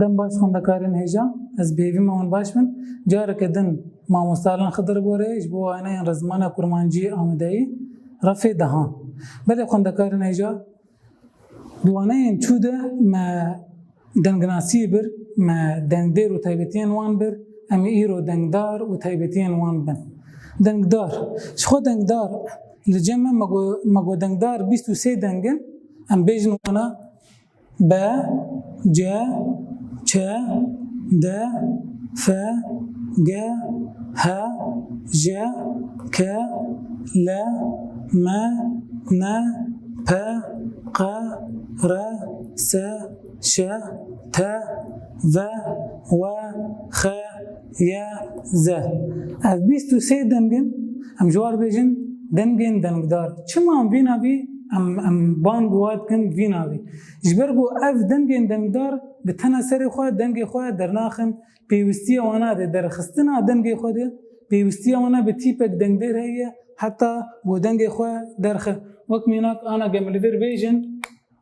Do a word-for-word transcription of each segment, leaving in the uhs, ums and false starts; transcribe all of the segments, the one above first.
Baş xwendekarên hêja, ez bi hêvî me hûn baş bin. Careke din mamoste Alan Xidir Borê ji bo waneyên rizmana kurmancî amedeyî refê dehan. Belê xwendekarên hêja, di waneyên çû de me dengnasiyê bir, me dengdêr û taybetiyên wan bir, em ê îro dengdar û taybetiyên wan bin. Dengdar. Ji xwe dengdar, li cem me, me got, me got dengdar bîst û sê deng in, em bêjin wana: B, C, Ç, D, F, G, H, J, K, L, M, N, P, Q, R, S, Ş, T, V, W, X, Y, Z. Ev bîst û sê deng in, em ji wan bêjin dengên dengdar. Çima em vî navî, em, em bang wan dikin vî navî? Ji ber ku ev dengên dengdar bi tena serê xwe dengê xwe dernaxin, pêwîstiya wana de derxistina dengê xwe de, pêwîstiya wana bi tîpek dengdêr heye, heta ku dengê xwe derxe. Wek mînak ana ge em li vir bêjin,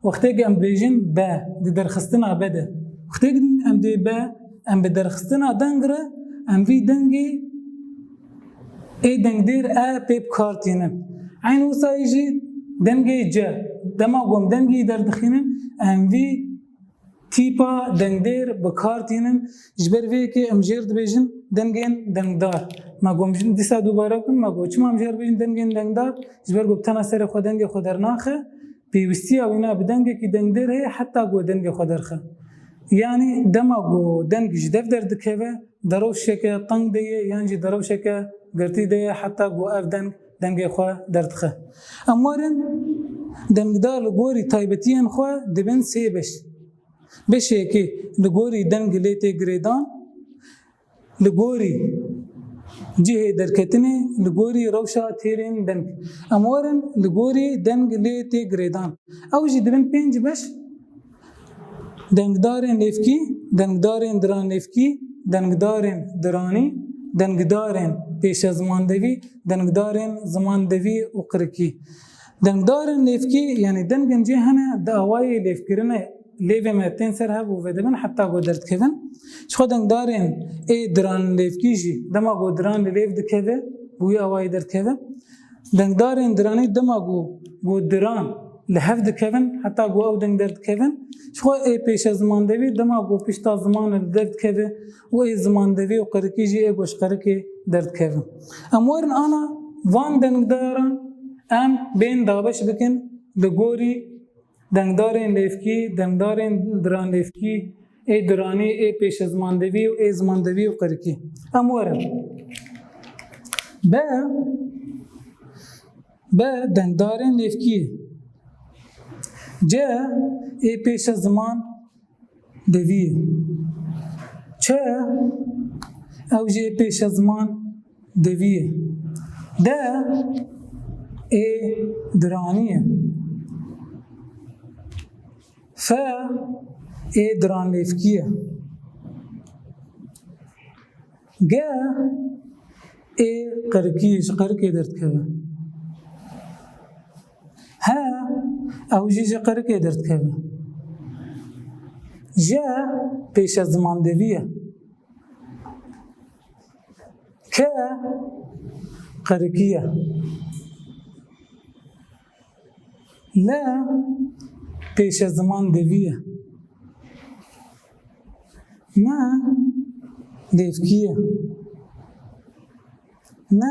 wextê ge em bêjin B, di derxistina B de. Wextê ge em dê B, em bi derxistina deng re, em vî dengê ê dengdêr e pê bi kar tînin. Eyn wisa jî dengê C. Dema ku em dengî derdixînin, em vî tîpa dengdêr bi kar tînin. Ji ber vê yekê em jêr dibêjin dengên dengdar. Me got, em jî dîsa dubare bikin, me got, çima em jêr dibêjin dengên dengdar? Ji ber ku bi tena serê xwe dengê xwe dernaxe, pêwîstiya wîna bi dengekî dengdêr heye, heta ku dengê xwe derxe. Yanî dema ku deng ji dev derdikeve, di rewşeke teng de ye yan jî di rewşeke girtî de ye, heta ku ev deng dengê xwe derdixe. Em werin dengdar li gorî taybetiyên xwe dibin sê beş. Beşê yekê li gorî deng lê tê girêdan, li gorî cihê derketinê, li gorî rewşa têrên deng. Em werin li gorî deng lê tê girêdan. Ew jî dibin pênc beş. Dengdarên lêvkî, dengdarên diranlêvkî, dengdarên diranî, dengdarên pêşezimandevî, dengdarên zimandevî û qirikî. Dengdarên lêvkî, yanî dengên cê hene di awayê lêvkirinê lêvê me tên ser hev û vedibin heta ku derdikevin. Ji xwe dengdarên ê diranlêvkî jî dema ku diran li lêv dikeve, bi wî awayî derdikeve. Dengdarên diranî dema ku, ku diran li hev dikevin, heta ku ew deng derdikevin. Ji xwe ê pêşezimandevî dema ku pişta ziman li derdikeve û ê zimandevî û qirikî jî ê ku ji qirikê derdikevin. Em werin ana van dengdaran em bên dabeş bikin li gorî dengdarên lêvkî, dengdarên diranlêvkî, ê diranî, ê pêşezimandevî û ê zimandevî û qirikî. Em werin. B, B dengdarên lêvkî ye. C, ê pêşeziman devî ye. Ç, ew jî ê pêşeziman devî ye. D, ê diranî ye. F, ê diranlêvkî ye. G, ê qirikî, ji qirikê derdikeve. H, ew jî ji qirikê derdikeve. J, pêşezimandevî ye. K, qirikî ye. L, pêşeziman devî ye. M, lêvkî ye. N,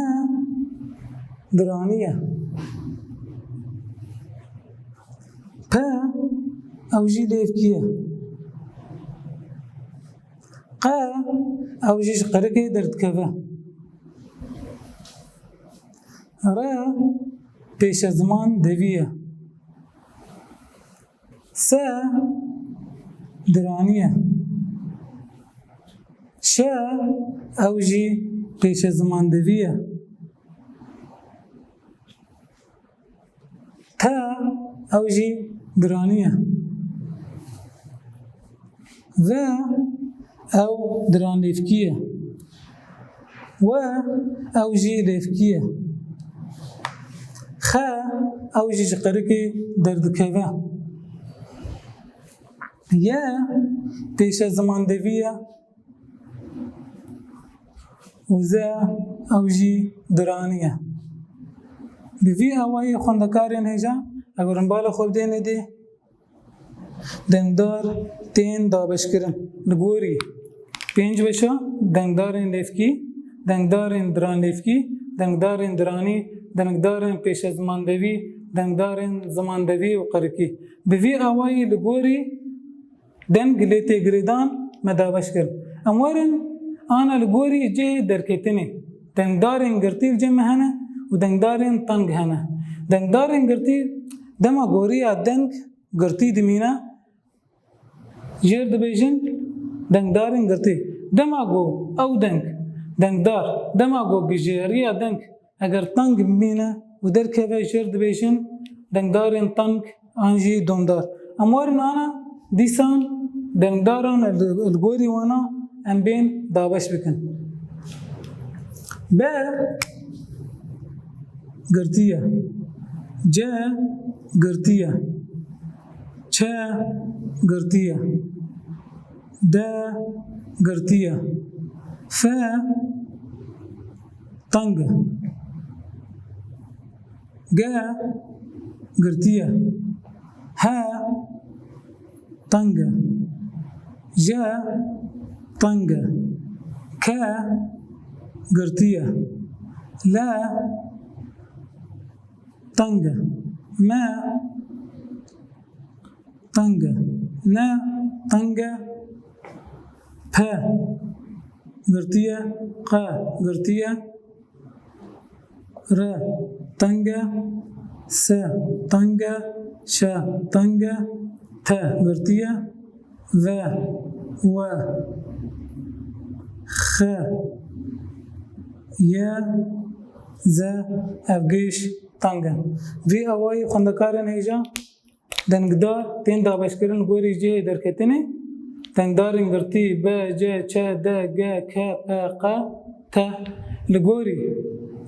diranî ye. Q, ew jî lêvkî ye. Q, ew jî ji qirikê derdikeve. R, pêşeziman devî ye. S, diranî ye. Ş, ew jî pêşeziman devî ye. T, ew jî diranî ye. V, ew diranlêvkî ye. W, ew jî lêvkî ye. X, ew jî ji qirikê derdikeve. Y pêşe zimandevî ye û Z ew jî duranî ye. Bi vî awayî xwendekarên hêja, eger hûn bala xwe bidêne dê, dengdar tên dabeşkirin. Li gorî pênc beşa, dengdarên lêvkî, dengdarên diranlêvkî, dengdarên diranî, dengdarên pêşezimandevî, dengdarên zimandevî û qirikî. Bi vî awayî li gorî deng lê têgirêdan me dabeş kir. Em werin ana li gorî cihê derketinê. Dengdarên girtî li cem me hene û dengdarên teng hene. Dengdarên girtî dema ku riya deng girtî dimîne, jêr dibêjin dengdarên girtî. Dema ku ew deng, dengdar, dema ku ji riya deng eger teng bimîne û derkeve, jêr dibêjin dengdarên teng an jî domdar. Em werin ana dîsan dengdaran li, li gorî wana em bên dabeş bikin. B girtî ye. C girtî ye. Ç girtî ye. D girtî ye. F teng e. G girtî ye. H teng e. J teng e. K girtî ye. L teng e. M teng e. N teng e. P girtî ye. Q girtî ye. R teng e. S teng e. Ş teng e. T girtî ye. V, W, X, Y, Z, ev giş teng in. Vî awayî xwendekarên hêja dengdar tên dabeşkirin li gorî cihê derketinê. Dengdarên girtî B, C, Ç, D, G, K, P, Q, T. Li gorî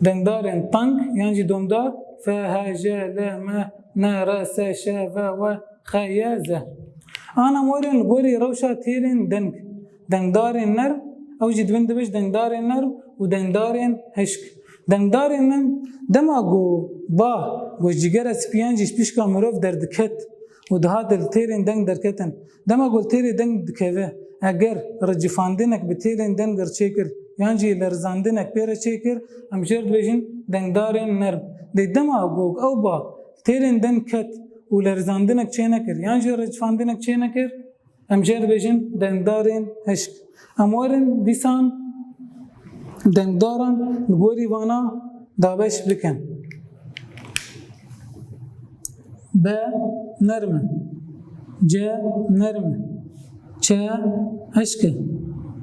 dengdarên teng yan jî domdar F, H, J, L, M, N, R, S, Ş, V, W, X, Y, Z. Ana morên li gorî rewşa têrên deng. Dengdarên nerm, ew jî dibin dibe ji dengdarên nerm û dengdarên hişk. Dengdarên nerm, dema ku ba, ku ji cigera spî yan jî ji pişka mirov derdiket û dihat li têrên deng derketin. Dema ku li têrê deng dikeve, eger ricifandinek bi têrên deng re çêkir, yan jî lerizandinek pê re çêkir, em jê re dibêjin dengdarên nerm. Lê dema ku ew ba têrên deng ket û lerizandinek çênekir, yan jî ricifandinek çênekir, em jê re dibêjin dengdarên hişk. Em werin dîsan dengdaran li gorî vana dabeş bikin. B nerm e. C nerm e. Ç hişk e.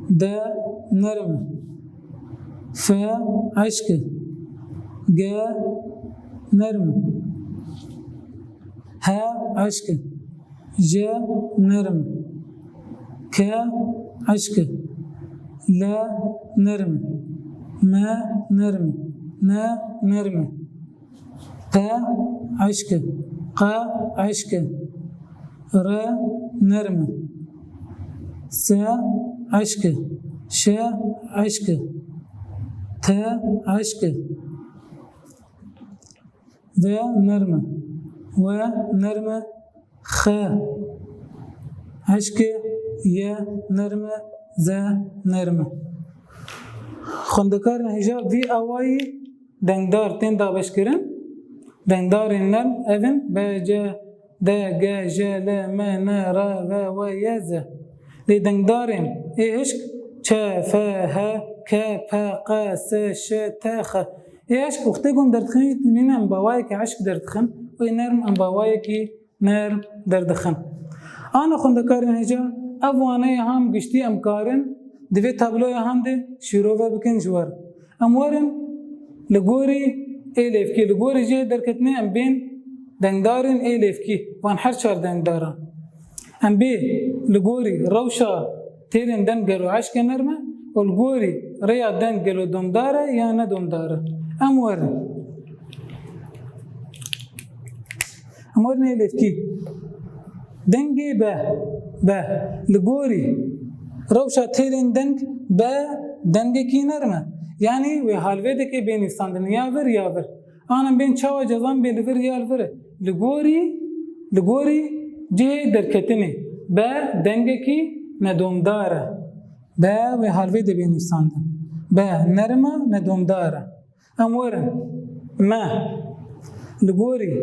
D nerm e. F hişk e. G nerm e. H hişk e. J nerm e. K hişk e. L nerm e. M nerm e. N nerm e. P hişk e. Q hişk e. R nerm e. S hişk e. Ş hişk e. T hişk e. V nerm e. W nerm e. X hişk e. Y nerm e. Z nerm e. Xwendekarên hêja vî awayî dengdar tên dabeşkirin. Dengdarên nerm ev in: B, C, D, G, J, L, M, N, R, V, W, Y, Z. Lê dengdarên ê hişk: Ç, F, H, K, P, Q, S, Ş, T, X. Ê hişk wextê ku em derdixin jî, dibînin em bi awayekî hişk derdixin. Ê nerm em bi awayekî nerm derdixin. Ana xwendekarên hêja, ev waneyê ham giştî em karin di vê tabloya ham de şîrove bikin ji we re. Em werin li gorî ê lêvkî, li gorî cihê derketinê em bên dengdarên ê lêvkî, van her çar dengdaran. Em bê li gorî rewşa têrên deng gelo eşke nerm e û li gorî rêya deng gelo domdar e ya ne domdar e. Em werin. Em werin ê lêvkî. Dengê be, be, li gorî rewşa têrên deng be dengekî nerm e. Yanî wê halvêdekê bê nivîsandin ya vir ya vir. Anin bên çawa cezan bê li vir ya li vir e. Li gorî, li gorî cihê derketinê be dengekî nedomdar e. Be wê halvêdê bê nivîsandin. Be nerm e, nedomdar e. Em werin. Me. Li gorî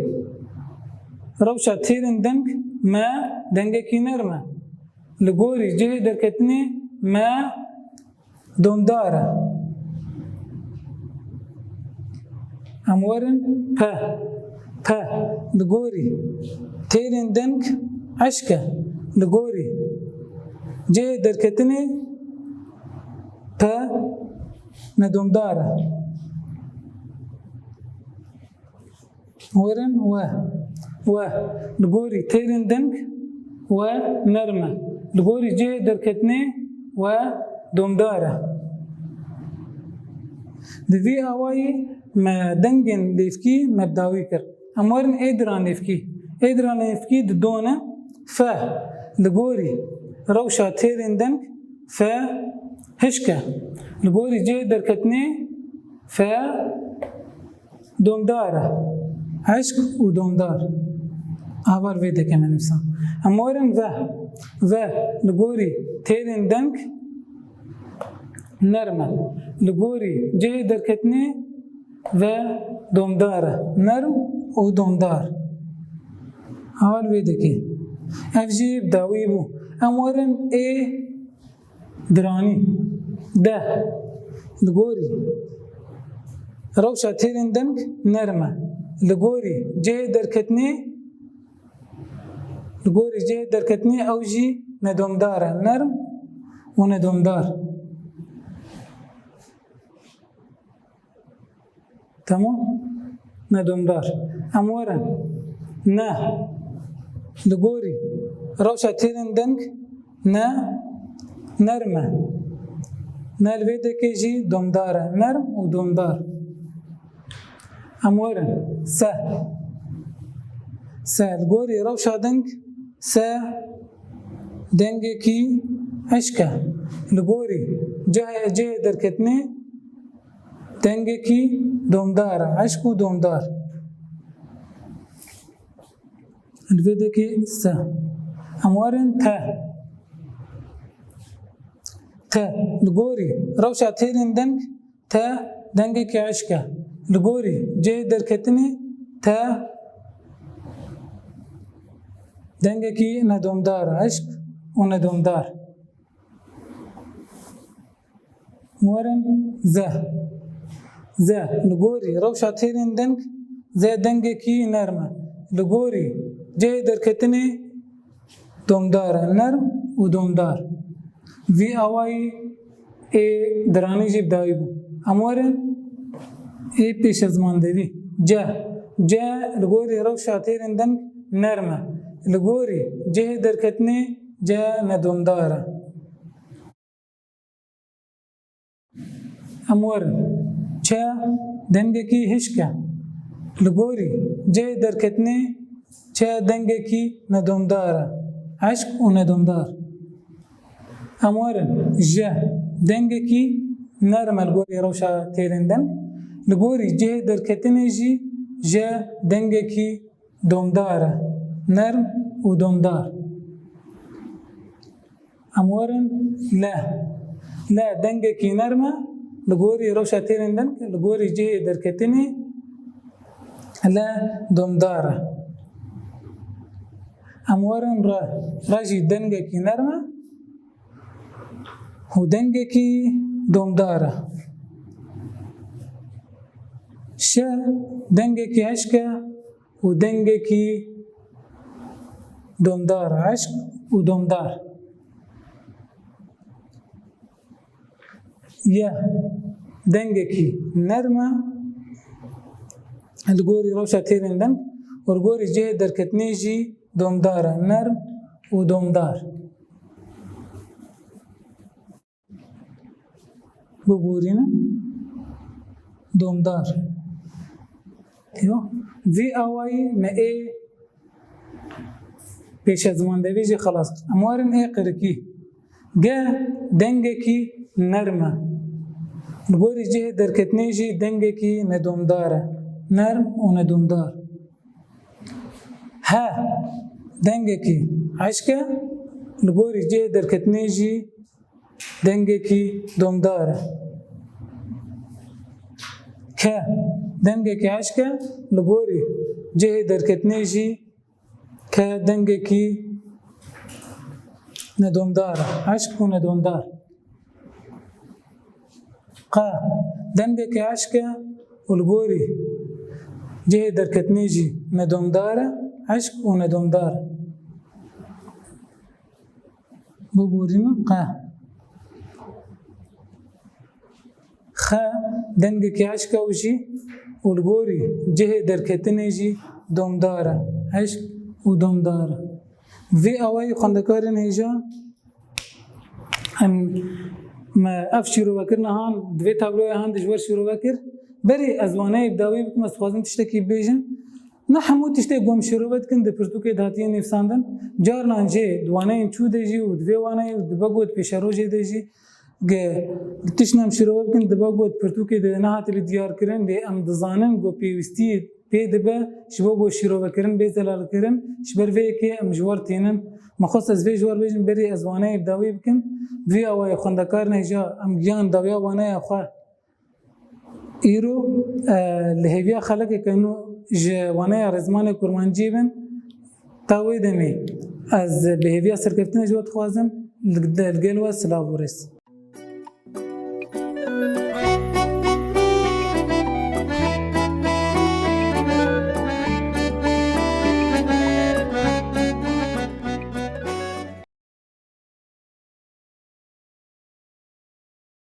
rewşa têrên deng me dengekî nerm e. Li gorî cihê derketinê me domdar e. Em werin. Pe. Pe. Li gorî têrên deng eşk e. Li gorî cihê derketinê pe nedomdar e. Werin we. We. Li gorî têrên deng we nerm e. Li gorî cihê derketinê we domdar e. Bi vî awayî me dengên lêvkî me bi dawî kir. Em werin ê dira lêvkî. Ê dira lêvkî di do ne. Fe. Li gorî rewşa têrên deng fe hişk e. Li gorî cihê derketinê fe domdar e. Eşk û domdar. Avar vê deke me nivîsan. Em werin ve. Ve li gorî têrên deng nerm e. Li gorî cihê derketinê ve domdar e. Nerm û domdar. Avar vê deke. Ev jî bi dawî bû. Em werin ê diranî. De. Li gorî rewşa têrên deng nerm e. Li gorî cihê derketinê, li gorî cihê derketinê ew jî nedomdar e. Nerm û nedomdar. Tamam? Nedomdar. Em werin. Ne. Li gorî rewşa têrên deng ne nerm e. Ne li vê dekê jî domdar e. Nerm û domdar. Em werin. Se. Se. Li gorî rewşa deng se dengekî eşk e. Li gorî cihê, cihê derketinê dengekî domdar e, eşk û domdar. Li vê dekê se. Em werin te. Te. Li gorî rewşa têrên deng te dengekî eşk e. Li gorî cihê derketinê te dengekî nedomdar e, eşk û nedomdar. Werin ze. Ze. Li gorî rewşa têrên deng ze dengekî nerm e. Li gorî cihê derketinê domdar e. Nerm û domdar. Vî awayî ê diranî jî bi dawî bû. Em werin ê pêşezmandevî. Ce. Ce li gorî rewşa têrên deng nerm e. Li gorî cihê derketinê ce nedomdar e. Em werin. Çe dengekî hişk e. Li gorî cihê derketinê çe dengekî nedomdar e. Eşk û nedomdar. Em werin. Je dengekî nerm e li gorî rewşa têrên deng. Li gorî cihê derketinê jî je dengekî domdar e. Nerm û domdar. Em werin le. Le dengekî nerm e, li gorî rewşa têrên deng, li gorî cihê derketinê le domdar e. Em werin re. Re jî dengekî nerm e û dengekî domdar e. Şe dengekî hişk e û dengekî domdar, eşk û domdar. Ye dengekî nerm e, li gorî rewşa têrên deng û li gorî cihê derketinê jî domdar e, nerm û domdar. Biborînin. Domdar. Yo. Vî awayî me ê Pêşezmandevî jî xelas kir. Em werin ê qirikî. G dengekî nerm e. Li gorî cihê derketinê jî dengekî nedomdar e. Nerm û nedomdar. H dengekî eşk e. Li gorî cihê derketinê jî dengekî domdar e. K dengekî eşk e. Li gorî cihê derketinê jî K dengekî nedomdar e. Eşk û nedomdar. Q dengekî eşk e û li gorî cihê derketinê jî nedomdar e. Eşk û nedomdar. Biborînin Q. X dengekî eşk e û jî û li gorî cihê derketinê jî domdar e. Eşk û domdar e. Vê awayî xwendekarên hêja em, me ev şîrovekirina han, di vê tabloya han de ji we şîrove kir. Berî ez waneyê bi dawî bikim, ez dixwazim tiştekî bibêjim. Ne hemû tiştê ku em şîrove dikin di pirtûkê de hatiye nivîsandin. Carinan jê di waneyên çû de jî û di vê waneyê û di bego di pêşerojê de jî ge tiştên em şîrove bikin di bego di pirtûkê de nehatibe diyarkirin, lê em dizanin ku pêwîstî pê dibe ji bo ku şîrovekirin bê zelalkirin, ji ber vê yekê em ji we re tînin. Me xwest ez vê ji we re bêjim, berî ez waneyê bi dawî bikim. Vî awayê xwendekarên hêja em gihan dawiya waneya xwe. Îro, e, li hêviya xelekeke nû ji waneya rêzmanê kurmancî bin, ta wê demê ez bi hêviya serkeftinê ji we dixwazim, li, li gel we silav û rêz.